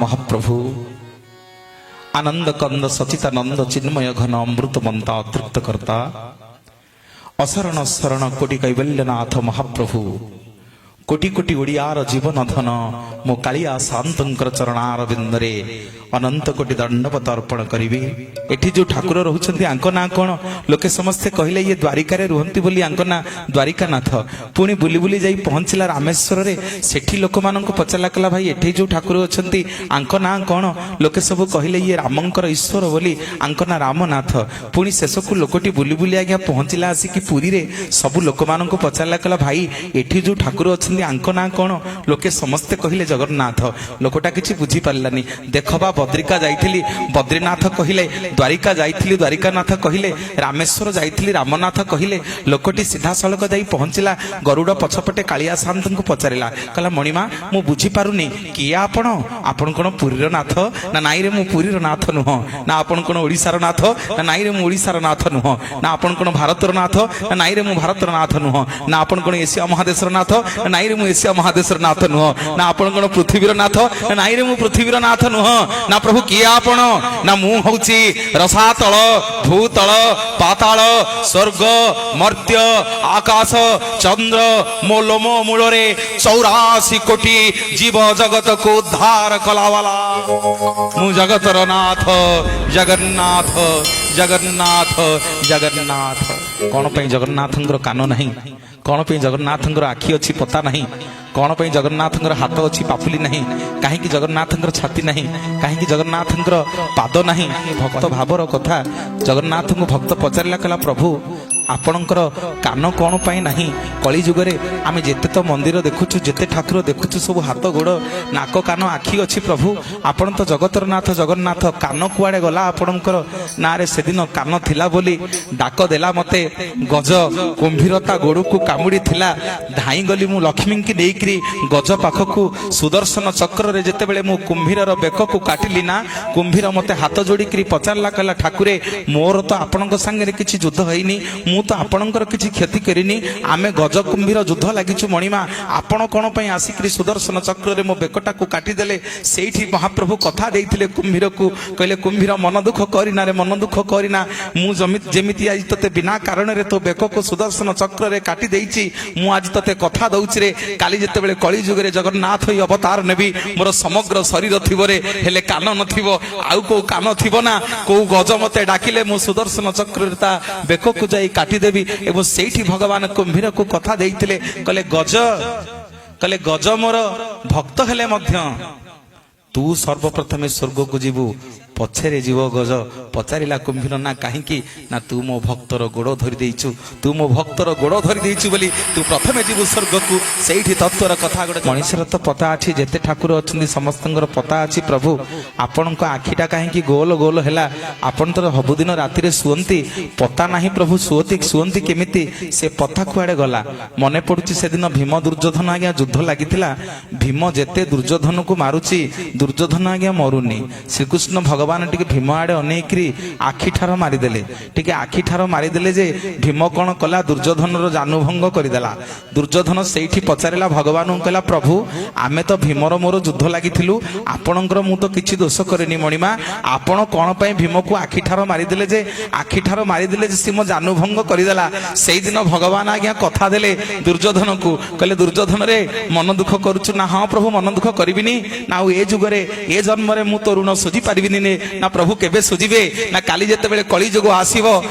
ମହାପ୍ରଭୁ, ଆନନ୍ଦ କନ୍ଦ ସଚିତାନନ୍ଦ ଚିନ୍ମୟ ଘନ ଅମୃତ ମନ୍ତା ଅତୃପ୍ତ କର୍ତ୍ତା, ଅଶରଣ ଶରଣ କୋଟି କୈବଲ୍ୟନାଥ ମହାପ୍ରଭୁ, କୋଟି କୋଟି ଓଡ଼ିଆର ଜୀବନ ଧନ ମୋ କାଳିଆ ସାଆନ୍ତଙ୍କର ଚରଣାର ବିନ୍ଦରେ ଅନନ୍ତ କୋଟି ଦଣ୍ଡବତ ଅର୍ପଣ କରିବି। ଏଠି ଯୋଉ ଠାକୁର ରହୁଛନ୍ତି, ଆଙ୍କ ନାଁ କଣ? ଲୋକେ ସମସ୍ତେ କହିଲେ, ଇଏ ଦ୍ୱାରିକାରେ ରୁହନ୍ତି ବୋଲି ଆଙ୍କ ନାଁ ଦ୍ୱାରିକାନାଥ। ପୁଣି ବୁଲି ବୁଲି ଯାଇ ପହଞ୍ଚିଲା ରାମେଶ୍ୱରରେ। ସେଠି ଲୋକମାନଙ୍କୁ ପଚାରିଲା, କଲା, ଭାଇ, ଏଠି ଯୋଉ ଠାକୁର ଅଛନ୍ତି, ଆଙ୍କ ନାଁ କଣ? ଲୋକେ ସବୁ କହିଲେ, ଇଏ ରାମଙ୍କର ଈଶ୍ୱର ବୋଲି ଆଙ୍କ ନାଁ ରାମନାଥ। ପୁଣି ଶେଷକୁ ଲୋକଟି ବୁଲି ବୁଲି ଆଜ୍ଞା ପହଞ୍ଚିଲା ଆସିକି ପୁରୀରେ। ସବୁ ଲୋକମାନଙ୍କୁ ପଚାରିଲା, କଲା, ଭାଇ, ଏଠି ଯୋଉ ଠାକୁର ଅଛନ୍ତି, ଆଙ୍କ ନାଁ କଣ? ଲୋକେ ସମସ୍ତେ କହିଲେ ଜଗନ୍ନାଥ। ଲୋକଟା କିଛି ବୁଝିପାରିଲାନି। ଦେଖ ବା, ବଦ୍ରିକା ଯାଇଥିଲି, ବଦ୍ରିନାଥ କହିଲେ, ଦ୍ୱାରିକା ଯାଇଥିଲି, ଦ୍ୱାରିକାନାଥ କହିଲେ, ରାମେଶ୍ୱର ଯାଇଥିଲି, ରାମନାଥ କହିଲେ। ଲୋକଟି ସିଧାସଳଖ ଯାଇ ପହଞ୍ଚିଲା ଗରୁଡ଼ ପଛପଟେ। କାଳିଆ ସାଆନ୍ତଙ୍କୁ ପଚାରିଲା, କହିଲା, ମଣିମା, ମୁଁ ବୁଝିପାରୁନି, କିଏ ଆପଣ? ଆପଣ କଣ ପୁରୀର ନାଥ? ନା, ନାଇଁରେ, ମୁଁ ପୁରୀର ନାଥ ନୁହଁ। ନା, ଆପଣ କଣ ଓଡ଼ିଶାର ନାଥ? ନା, ନାଇଁରେ, ମୁଁ ଓଡ଼ିଶାର ନାଥ ନୁହଁ। ନା, ଆପଣ କଣ ଭାରତର ନାଥ? ନା, ନାଇଁରେ, ମୁଁ ଭାରତର ନାଥ ନୁହଁ। ନା, ଆପଣ କଣ ଏସିଆ ମହାଦେଶର ନାଥ? ନା, ନାଇଁରେ, ମୁଁ ଏସିଆ ମହାଦେଶର ନାଥ ନୁହଁ। ନା, ଆପଣ କଣ ପୃଥିବୀର ନାଥ? ନା, ନାଇଁରେ, ମୁଁ ପୃଥିବୀର ନାଥ ନୁହଁ। ନା ପ୍ରଭୁ, କିଏ ଆପଣ? ନା, ମୁଁ ହଉଛି ରସାତଳ, ଭୂତଳ, ପାତାଳ, ସ୍ୱର୍ଗ, ମର୍ତ୍ତ୍ୟ, ଆକାଶ, ଚନ୍ଦ୍ର, ମୋ ଲୋମ ମୂଳରେ 84 କୋଟି ଜୀବ ଜଗତକୁ ଉଦ୍ଧାର କଲାବାଲା ମୁଁ ଜଗତର ନାଥ ଜଗନ୍ନାଥ, ଜଗନ୍ନାଥ, ଜଗନ୍ନାଥ। କଣ ପାଇଁ ଜଗନ୍ନାଥଙ୍କର କାନ ନାହିଁ? କଣ ପାଇଁ ଜଗନ୍ନାଥଙ୍କର ଆଖି ଅଛି, ପତା ନାହିଁ? କଣ ପାଇଁ ଜଗନ୍ନାଥଙ୍କର ହାତ ଅଛି, ପାପୁଲି ନାହିଁ? କାହିଁକି ଜଗନ୍ନାଥଙ୍କର ଛାତି ନାହିଁ? କାହିଁକି ଜଗନ୍ନାଥଙ୍କର ପାଦ ନାହିଁ? ଭକ୍ତ ଭାବର କଥା। ଜଗନ୍ନାଥଙ୍କୁ ଭକ୍ତ ପଚାରିଲା, କହିଲା, ପ୍ରଭୁ, ଆପଣଙ୍କର କାନ କଣ ପାଇଁ ନାହିଁ? କଳି ଯୁଗରେ ଆମେ ଯେତେ ତ ମନ୍ଦିର ଦେଖୁଛୁ, ଯେତେ ଠାକୁର ଦେଖୁଛୁ, ସବୁ ହାତ, ଗୋଡ଼, ନାକ, କାନ, ଆଖି ଅଛି। ପ୍ରଭୁ, ଆପଣ ତ ଜଗତର ନାଥ ଜଗନ୍ନାଥ, କାନ କୁଆଡ଼େ ଗଲା ଆପଣଙ୍କର? ନାଁରେ, ସେଦିନ କାନ ଥିଲା ବୋଲି ଡାକ ଦେଲା ମତେ ଗଜ କୁମ୍ଭୀର, ତା ଗୋଡ଼କୁ କାମୁଡ଼ି ଥିଲା। ଧାଇଁ ଗଲି ମୁଁ ଲକ୍ଷ୍ମୀଙ୍କି ନେଇକିରି ଗଜ ପାଖକୁ। ସୁଦର୍ଶନ ଚକ୍ରରେ ଯେତେବେଳେ ମୁଁ କୁମ୍ଭୀରର ବେକକୁ କାଟିଲି ନା, କୁମ୍ଭୀର ମତେ ହାତ ଯୋଡ଼ିକିରି ପଚାରିଲା, କହିଲା, ଠାକୁରେ, ମୋର ତ ଆପଣଙ୍କ ସାଙ୍ଗରେ କିଛି ଯୁଦ୍ଧ ହେଇନି, ମୁଁ ତ ଆପଣଙ୍କର କିଛି କ୍ଷତି କରିନି, ଆମେ ଗଜ କୁମ୍ଭୀର ଯୁଦ୍ଧ ଲାଗିଛୁ। ମଣିମା, ଆପଣ କଣ ପାଇଁ ଆସିକିରି ସୁଦର୍ଶନ ଚକ୍ରରେ ମୋ ବେକଟାକୁ କାଟିଦେଲେ? ସେଇଠି ମହାପ୍ରଭୁ କଥା ଦେଇଥିଲେ କୁମ୍ଭୀରକୁ। କହିଲେ, କୁମ୍ଭୀର, ମନ ଦୁଃଖ କରିନା ରେ, ମନ ଦୁଃଖ କରିନା। ମୁଁ ଯେମିତି ଆଜି ତୋତେ ବିନା କାରଣରେ ତୋ ବେକକୁ ସୁଦର୍ଶନ ଚକ୍ରରେ କାଟି ଦେଇଛି, ମୁଁ ଆଜି ତୋତେ କଥା ଦଉଛି ରେ, କାଲି ଯେତେବେଳେ କଳି ଯୁଗରେ ଜଗନ୍ନାଥ ହୋଇ ଅବତାର ନେବି, ମୋର ସମଗ୍ର ଶରୀର ଥିବ ରେ, ହେଲେ କାନ ନଥିବ। ଆଉ କୋଉ କାନ ଥିବ ନା, କୋଉ ଗଜ ମତେ ଡାକିଲେ ମୁଁ ସୁଦର୍ଶନ ଚକ୍ରରେ ତା ବେକକୁ ଯାଇ କାଟିଦେବି। ଏବଂ ସେଇଠି ଭଗବାନ କୁମ୍ଭୀରକୁ କଥା ଦେଇଥିଲେ। କହିଲେ, ଗଜ, କହିଲେ, ଗଜ ମୋର ଭକ୍ତ ହେଲେ ମଧ୍ୟ ତୁ ସର୍ବପ୍ରଥମେ ସ୍ୱର୍ଗକୁ ଯିବୁ, ପଛରେ ଯିବ ଗଜ। ପଚାରିଲା କୁମ୍ଭୀର, ନା କାହିଁକି? ନା, ତୁ ମୋ ଭକ୍ତର ଗୋଡ଼ ଧରି ଦେଇଛୁ, ତୁ ମୋ ଭକ୍ତର ଗୋଡ଼ ଧରି ଦେଇଛୁ ବୋଲି ତୁ ପ୍ରଥମେ ଯିବୁ ସ୍ୱର୍ଗକୁ। ସେଇଠି ତତ୍ତ୍ୱର କଥା ଗୋଟେ। ମଣିଷର ତ ପତା ଅଛି, ଯେତେ ଠାକୁର ଅଛନ୍ତି ସମସ୍ତଙ୍କର ପତା ଅଛି। ପ୍ରଭୁ, ଆପଣଙ୍କ ଆଖିଟା କାହିଁକି ଗୋଲ ଗୋଲ ହେଲା? ଆପଣ ତ ସବୁଦିନ ରାତିରେ ଶୁଅନ୍ତି, ପତା ନାହିଁ ପ୍ରଭୁ, ଶୁଅନ୍ତି ଶୁଅନ୍ତି କେମିତି? ସେ ପତା କୁଆଡ଼େ ଗଲା? ମନେ ପଡୁଛି, ସେଦିନ ଭୀମ ଦୁର୍ଯ୍ୟୋଧନ ଆଜ୍ଞା ଯୁଦ୍ଧ ଲାଗିଥିଲା। ଭୀମ ଯେତେ ଦୁର୍ଯ୍ୟୋଧନକୁ ମାରୁଛି, ଦୁର୍ଯ୍ୟୋଧନ ଆଜ୍ଞା ମରୁନି। ଶ୍ରୀକୃଷ୍ଣ ଭଗବାନ ଟିକେ ଭୀମ ଆଡେ ଅନେଇକିରି ଆଖି ଠାର ମାରିଦେଲେ। ଟିକେ ଆଖି ଠାର ମାରିଦେଲେ ଯେ ଭୀମ କଣ କଲା, ଦୁର୍ଯ୍ୟୋଧନର ଜାନୁଭଙ୍ଗ କରିଦେଲା। ଦୁର୍ଯ୍ୟୋଧନ ସେଇଠି ପଚାରିଲା ଭଗବାନଙ୍କୁ, କହିଲା, ପ୍ରଭୁ, ଆମେ ତ ଭୀମର ମୋର ଯୁଦ୍ଧ ଲାଗିଥିଲୁ, ଆପଣଙ୍କର ମୁଁ ତ କିଛି ଦୋଷ କରିନି। ମଣିମା, ଆପଣ କଣ ପାଇଁ ଭୀମକୁ ଆଖି ଠାର ମାରିଦେଲେ ଯେ, ଆଖି ଠାର ମାରିଦେଲେ ଯେ ସେ ମୋ ଜାନୁଭଙ୍ଗ କରିଦେଲା? ସେଇଦିନ ଭଗବାନ ଆଜ୍ଞା କଥା ଦେଲେ ଦୁର୍ଯ୍ୟୋଧନକୁ। କହିଲେ, ଦୁର୍ଯ୍ୟୋଧନରେ, ମନ ଦୁଃଖ କରୁଛୁ? ନା, ହଁ ପ୍ରଭୁ, ମନ ଦୁଃଖ କରିବିନି ନା? ଆଉ ଏ ଯୁଗରେ, ଏ ଜନ୍ମରେ ମୁଁ ତୋ ଋଣ ସୁଝି ପାରିବିନି ନେ। ନା ପ୍ରଭୁ, କେବେ ସୁଝିବେ? ନା, କାଲି ଯେତେବେଳେ କଳି ଯୁଗ ଆସିବ,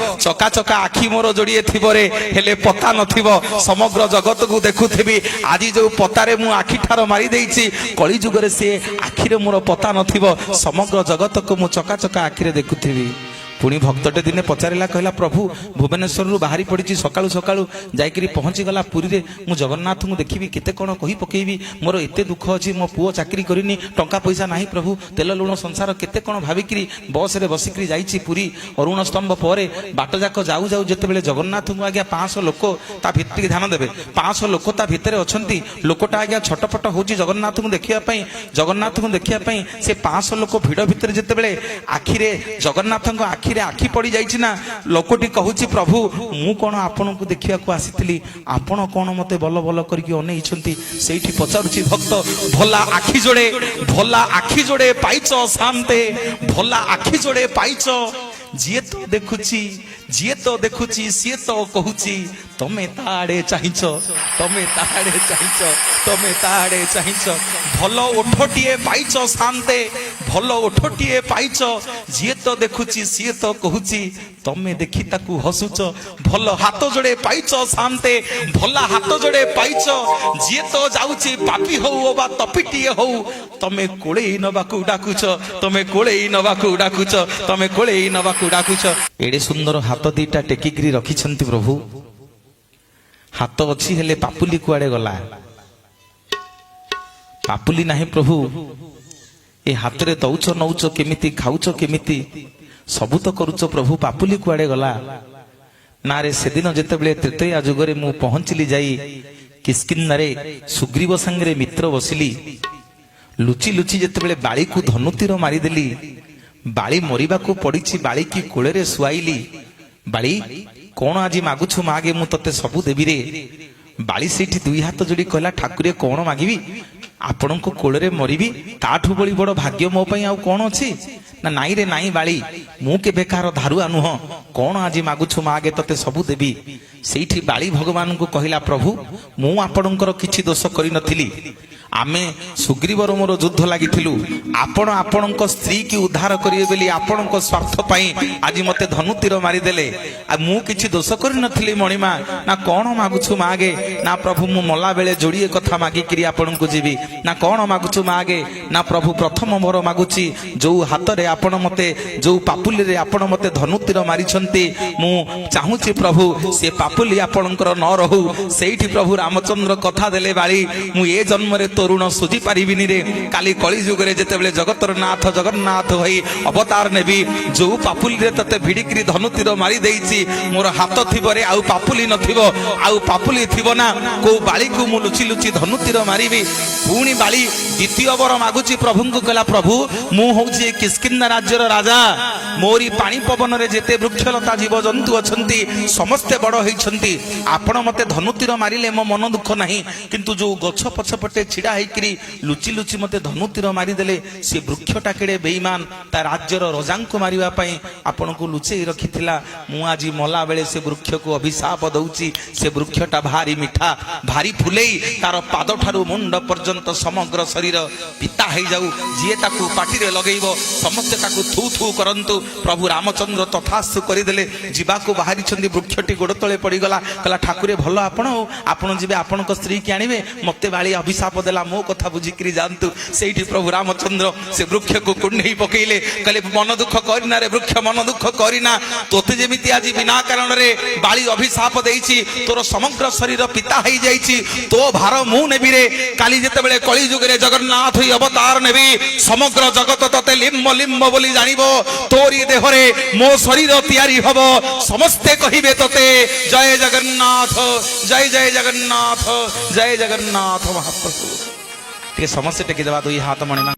ଚକା ଚକା ଆଖି ମୋର ଯୋଡ଼ିଏ ଥିବ ରେ, ହେଲେ ପତା ନଥିବ, ସମଗ୍ର ଜଗତକୁ ଦେଖୁଥିବି। ଆଜି ଯୋଉ ପତାରେ ମୁଁ ଆଖି ଠାର ମାରି ଦେଇଛି, କଳି ଯୁଗରେ ସେ ଆଖିରେ ମୋର ପତା ନଥିବ, ସମଗ୍ର ଜଗତକୁ ମୁଁ ଚକା ଚକା ଆଖିରେ ଦେଖୁଥିବି। ପୁଣି ଭକ୍ତଟେ ଦିନେ ପଚାରିଲା, କହିଲା, ପ୍ରଭୁ, ଭୁବନେଶ୍ୱରରୁ ବାହାରି ପଡ଼ିଛି ସକାଳୁ ସକାଳୁ, ଯାଇକିରି ପହଞ୍ଚିଗଲା ପୁରୀରେ। ମୁଁ ଜଗନ୍ନାଥଙ୍କୁ ଦେଖିବି, କେତେ କ'ଣ କହି ପକେଇବି, ମୋର ଏତେ ଦୁଃଖ ଅଛି, ମୋ ପୁଅ ଚାକିରି କରିନି, ଟଙ୍କା ପଇସା ନାହିଁ ପ୍ରଭୁ, ତେଲ ଲୁଣ ସଂସାର, କେତେ କ'ଣ ଭାବିକିରି ବସରେ ବସିକିରି ଯାଇଛି ପୁରୀ। ଅରୁଣ ସ୍ତମ୍ଭ ପରେ ବାଟ ଯାକ ଯାଉ ଯାଉ ଯେତେବେଳେ ଜଗନ୍ନାଥଙ୍କୁ ଆଜ୍ଞା 500 ଲୋକ ତା ଭିତରେ, ଧ୍ୟାନ ଦେବେ, 500 ଲୋକ ତା ଭିତରେ ଅଛନ୍ତି। ଲୋକଟା ଆଜ୍ଞା ଛଟପଟ ହଉଛି ଜଗନ୍ନାଥଙ୍କୁ ଦେଖିବା ପାଇଁ, ଜଗନ୍ନାଥଙ୍କୁ ଦେଖିବା ପାଇଁ। ସେ 500 ଲୋକ ଭିଡ଼ ଭିତରେ ଯେତେବେଳେ ଆଖିରେ ଜଗନ୍ନାଥଙ୍କ ଆଖିରେ ଆଖିରେ ଆଖି ପଡି ଯାଇଛି ନା, ଲୋକଟି କହୁଛି, ପ୍ରଭୁ ମୁଁ କଣ ଆପଣଙ୍କୁ ଦେଖିବାକୁ ଆସିଥିଲି, ଆପଣ କଣ ମତେ ବଲ ବଲ କରିକି ଅନେଇଛନ୍ତି? ସେଇଠି ପଚାରୁଛି ଭକ୍ତ, ଭଲା ଆଖି ଯୋଡେ, ଭଲା ଆଖି ଯୋଡେ ପାଇଛ ସାନ୍ତେ, ଭଲା ଆଖି ଯୋଡେ ପାଇଛ, ଯିଏ ତ ଦେଖୁଛି, ଯିଏ ତ ଦେଖୁଛି ସିଏ ତ କହୁଛି, ତମେ ତା ଆଡେ ଚାହିଁଛ, ତମେ ତା ଆଡେ ଚାହିଁଛ, ତମେ ତା ଆଡେ ଚାହିଁଛ। ଭଲ ଓଠଟିଏ ପାଇଛ ସାନ୍ତେ, ଭଲ ଓଠଟିଏ ପାଇଛ, ଯିଏ ତ ଦେଖୁଛି ସିଏ ତ କହୁଛି, ତମେ ଦେଖି ତାକୁ ହସୁଛ। ଭଲ ହାତ ଯୋଡେ ପାଇଛ ସାନ୍ତେ, ଭଲା ହାତ ଯୋଡେ ପାଇଛ, ଯିଏ ତ ଯାଉଛି ପାପି ହଉ ଅବା ତପିଟିଏ ହଉ, ତମେ କୋଳେଇ ନବାକୁ ଡାକୁଛ, ତମେ କୋଳେଇ ନବାକୁ ଡାକୁଛ, ତମେ କୋଳେଇ ନବାକୁ ଡାକୁଛ। ଏଡେ ସୁନ୍ଦର ହାତ ଦିଟା ଟେକିକିରି ରଖିଛନ୍ତି ପ୍ରଭୁ। ହାତ ଅଛି, ହେଲେ ପାପୁଲି କୁଆଡେ ଗଲା? ପାପୁଲି ନାହିଁ ପ୍ରଭୁ। ଏ ହାତରେ ଦଉଛ ନଉଛ କେମିତି, ଖାଉଛ କେମିତି, ସବୁ ତ କରୁଛ ପ୍ରଭୁ, ପାପୁଲି କୁଆଡେ ଗଲା? ନା ରେ, ସେଦିନ ଯେତେବେଳେ ତ୍ରେତୟା ଯୁଗରେ ମୁଁ ପହଞ୍ଚିଲି ଯାଇ କିଷ୍କିନ୍ଦାରେ, ସୁଗ୍ରୀବ ସାଙ୍ଗରେ ମିତ୍ର ବସିଲି, ଲୁଚି ଲୁଚି ଯେତେବେଳେ ବାଳିକୁ ଧନୁତୀର ମାରିଦେଲି, ବାଳି ମରିବାକୁ ପଡିଛି, ବାଳିକି କୋଳରେ ଶୁଆଇଲି। ବାଳି, କଣ ଆଜି ମାଗୁଛୁ ମାଗେ, ମୁଁ ତତେ ସବୁ ଦେବିରେ। ବାଳି ସେଇଠି ଦୁଇ ହାତ ଯୋଡ଼ି କହିଲା, ଠାକୁରେ କଣ ମାଗିବି? ଆପଣଙ୍କ କୋଳରେ ମରିବି, ତାଠୁ ବଳି ବଡ ଭାଗ୍ୟ ମୋ ପାଇଁ ଆଉ କଣ ଅଛି? ନା ନାଇଁ ରେ ନାଇଁ ବାଳି, ମୁଁ କେବେ କାହାର ଧାରୁଆ ନୁହଁ। କଣ ଆଜି ମାଗୁଛୁ ମାଗେ, ତତେ ସବୁ ଦେବି। ସେଇଠି ବାଳି ଭଗବାନଙ୍କୁ କହିଲା, ପ୍ରଭୁ ମୁଁ ଆପଣଙ୍କର କିଛି ଦୋଷ କରିନଥିଲି। ଆମେ ସୁଗ୍ରୀବର ମୋର ଯୁଦ୍ଧ ଲାଗିଥିଲୁ। ଆପଣ ଆପଣଙ୍କ ସ୍ତ୍ରୀକି ଉଦ୍ଧାର କରିବେ ବୋଲି ଆପଣଙ୍କ ସ୍ୱାର୍ଥ ପାଇଁ ଆଜି ମତେ ଧନୁତୀର ମାରିଦେଲେ। ଆଉ ମୁଁ କିଛି ଦୋଷ କରିନଥିଲି ମଣିମା। ନା କଣ ମାଗୁଛୁ ମାଗେ? ନା ପ୍ରଭୁ, ମୁଁ ମଲା ବେଳେ ଯୋଡ଼ିଏ କଥା ମାଗିକିରି ଆପଣଙ୍କୁ ଯିବି। ନା କଣ ମାଗୁଛୁ ମାଗେ? ନା ପ୍ରଭୁ, ପ୍ରଥମ ମୋର ମାଗୁଛି, ଯୋଉ ହାତରେ ଆପଣ ମତେ, ଯୋଉ ପାପୁଲିରେ ଆପଣ ମତେ ଧନୁତୀର ମାରିଛନ୍ତି, ମୁଁ ଚାହୁଁଛି ପ୍ରଭୁ ସେ ପାପୁଲି ଆପଣଙ୍କର ନ ରହୁ। ସେଇଠି ପ୍ରଭୁ ରାମଚନ୍ଦ୍ର କଥା ଦେଲେ, ବାଳି ମୁଁ ଏ ଜନ୍ମରେ ତୋ ଋଣ ସୁଝି ପାରିବିନି ରେ। କାଲି କଳି ଯୁଗରେ ଯେତେବେଳେ ଜଗତର ନାଥ ଜଗନ୍ନାଥ ହୋଇ ଅବତାର ନେବି, ଯୋଉ ପାପୁଲିରେ ତତେ ଭିଡିକିରି ଧନୁତୀର ମାରି ଦେଇଛି, ମୋର ହାତ ଥିବରେ ଆଉ ପାପୁଲି ନଥିବ। ଆଉ ପାପୁଲି ଥିବ ନା, କୋଉ ବାଳିକୁ ମୁଁ ଲୁଚି ଲୁଚି ଧନୁତୀର ମାରିବି? ପୁଣି ବାଳି ଦ୍ୱିତୀୟ ବର ମାଗୁଛି ପ୍ରଭୁଙ୍କୁ। କହିଲା, ପ୍ରଭୁ ମୁଁ ହଉଛି ଏ କିଷ୍କିନ୍ଦା ରାଜ୍ୟର ରାଜା। ମୋରି ପାଣି ପବନରେ ଯେତେ ବୃକ୍ଷଲତା ଜୀବଜନ୍ତୁ ଅଛନ୍ତି, ସମସ୍ତେ ବଡ ହେଇଛନ୍ତି। ଆପଣ ମତେ ଧନୁତୀର ମାରିଲେ ମୋ ମନ ଦୁଃଖ ନାହିଁ, କିନ୍ତୁ ଯୋଉ ଗଛ ପଛପଟେ ଛିଡା ହେଇକିରି ଲୁଚି ଲୁଚି ମତେ ଧନୁତୀର ମାରିଦେଲେ, ସେ ବୃକ୍ଷଟା କେଡେ ବେଇମାନ, ତା ରାଜ୍ୟର ରଜାଙ୍କୁ ମାରିବା ପାଇଁ ଆପଣଙ୍କୁ ଲୁଚେଇ ରଖିଥିଲା। ମୁଁ ଆଜି ମଲା ବେଳେ ସେ ବୃକ୍ଷକୁ ଅଭିଶାପ ଦଉଛି। ସେ ବୃକ୍ଷଟା ଭାରି ମିଠା, ଭାରି ଫୁଲେଇ, ତାର ପାଦ ଠାରୁ ମୁଣ୍ଡ ପର୍ଯ୍ୟନ୍ତ ସମଗ୍ର ଶରୀର ପିତା ହେଇଯାଉ। ଯିଏ ତାକୁ ପାଟିରେ ଲଗେଇବ, ସମସ୍ତେ ତାକୁ ଥୁ ଥୁ କରନ୍ତୁ। ପ୍ରଭୁ ରାମଚନ୍ଦ୍ର ତଥାସ୍ତୁ କରିଦେଲେ। ଯିବାକୁ ବାହାରିଛନ୍ତି, ବୃକ୍ଷଟି ଗୋଡ଼ ତଳେ ପଡ଼ିଗଲା। କହିଲା, ଠାକୁରେ ଭଲ ଆପଣ, ଆଉ ଆପଣ ଯିବେ, ଆପଣଙ୍କ ସ୍ତ୍ରୀକି ଆଣିବେ, ମତେ ବାଳି ଅଭିଶାପ ଦେଲା, ମୋ କଥା ବୁଝିକିରି ଯାଆନ୍ତୁ। ସେଇଠି ପ୍ରଭୁ ରାମଚନ୍ଦ୍ର ସେ ବୃକ୍ଷକୁ କୁଣ୍ଢେଇ ପକେଇଲେ। କହିଲେ, ମନ ଦୁଃଖ କରିନା ରେ ବୃକ୍ଷ, ମନ ଦୁଃଖ କରିନା। ତୋତେ ଯେମିତି ଆଜି ବିନା କାରଣରେ ବାଳି ଅଭିଶାପ ଦେଇଛି, ତୋର ସମଗ୍ର ଶରୀର ପିତା ହେଇଯାଇଛି, ତୋ ଭାର ମୁଁ ନେବି ରେ। କାଲି ଯେତେବେଳେ କଳି ଯୁଗରେ ଜଗନ୍ନାଥ ହୋଇ ଅବତାର ନେବି, ସମଗ୍ର ଜଗତ ତତେ ଲିମ୍ବ ଲିମ୍ବ ବୋଲି ଜାଣିବ। ତୋରି ଦେହରେ ମୋ ଶରୀର ତିଆରି ହବ। ସମସ୍ତେ କହିବେ ତତେ ଜୟ ଜଗନ୍ନାଥ, ଜୟ ଜୟ ଜଗନ୍ନାଥ, ଜୟ ଜଗନ୍ନାଥ ମହାପ୍ରଭୁ। ଟିକେ ସମସ୍ତେ ଟେକି ଦେବା ଦୁଇ ହାତ ମଣିମା।